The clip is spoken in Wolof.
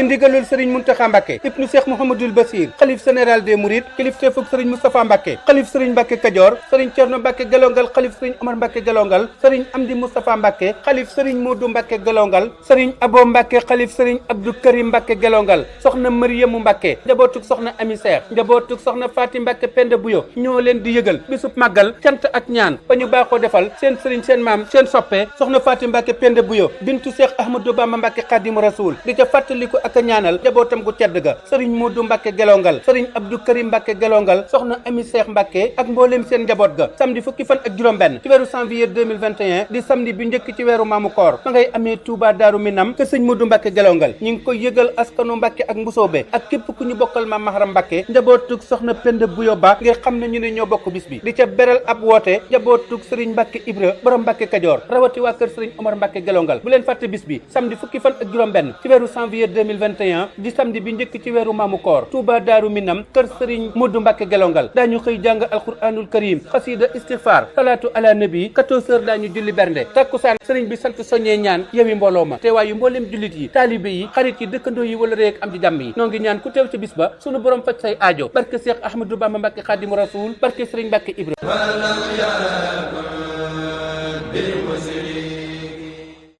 ndigalul sëriñ Muntaxa Mbàkke ibnu Cheikh Mouhamadoul Bassir xalif général des Mourides kilifteefug sëriñ Moustapha Mbàkke xalif sëriñ Mbàkke Kajoor sëriñ Cerno Mbàkke Gelongal xalif sëriñ Omar Mbàkke Gelongal sëriñ Amdi Moustapha Mbàkke xalif sëriñ Moodu Mbàkke Gelongal sëriñ Abo Mbàkke xalif sëriñ Abdou Karim Mbàkke Gelongal soxna Mariyamu Mbàkke njabootug soxna Ami Seex njabootug soxna Faati Mbàkke Penda Buyo ñoo leen di yëgal bisub màggal cant ak ñaan ba ñu baaxoo defal seen sëriñ seen maam seen soppe soxna Faati Mbàkke Penda Buyo bintu Cheikh Ahmadou Bamba Mbàkke Xaadimu Rasuul di ca fàttaliku ak a ñaanal njabootam gu tedd ga sëriñ Moodu Mbàkke Gelongal sëriñ Abdou Karim Mbàkke Gelongal soxna Ami Seex Mbàkke ak mbooleem seen njaboot ga samedi fukki fan ak juróom-benn ci weeru janvier 2021 di samedi bi njëkk ci weeru maamu koor ma ngay amee Touba Daaru Minam ke sëñ Moodu Mbàkke Gelongal ñi ngi koy yëgal askanu Mbàkke ak mbusoobe ak képp ku ñu bokkal maam Maharam Mbàkke njabootug soxna Penda Buyo Ba ngir xam ne ñu ne ñoo bokk bis bi di ca beral ab woote njabootug sëriñ Mbàkke Ibra borom Mbàkke Kajoor rawati waa kër sëriñ Omar Mbàkke Gelongal bu leen fàtte bis bi samedi fukki fan ak juróom-benn ci weeru janvier 2021 di samedi bi njëkk ci weeru maamu koor Touba Daaru Minam kër sëriñ Moodu Mbàkke Gelongal daañu xëy jàng alquranul karim xasida istighfar salaatu ala nabi 14 heures daañu julli bernde takkusaan sëriñ bi sant soññee ñaan yewi mbooloo ma teewaayu mbooleem jullit yi taalibe yi xarit yi dëkkandoo yi wala réeg am ci jàmm yi noo ngi ñaan ku teew ci bis ba sunu borom faj say aajo barke Cheikh Ahmadou Bamba Mbàkke Xaadimu Rasuul barke sëriñ Mbàkke Ibra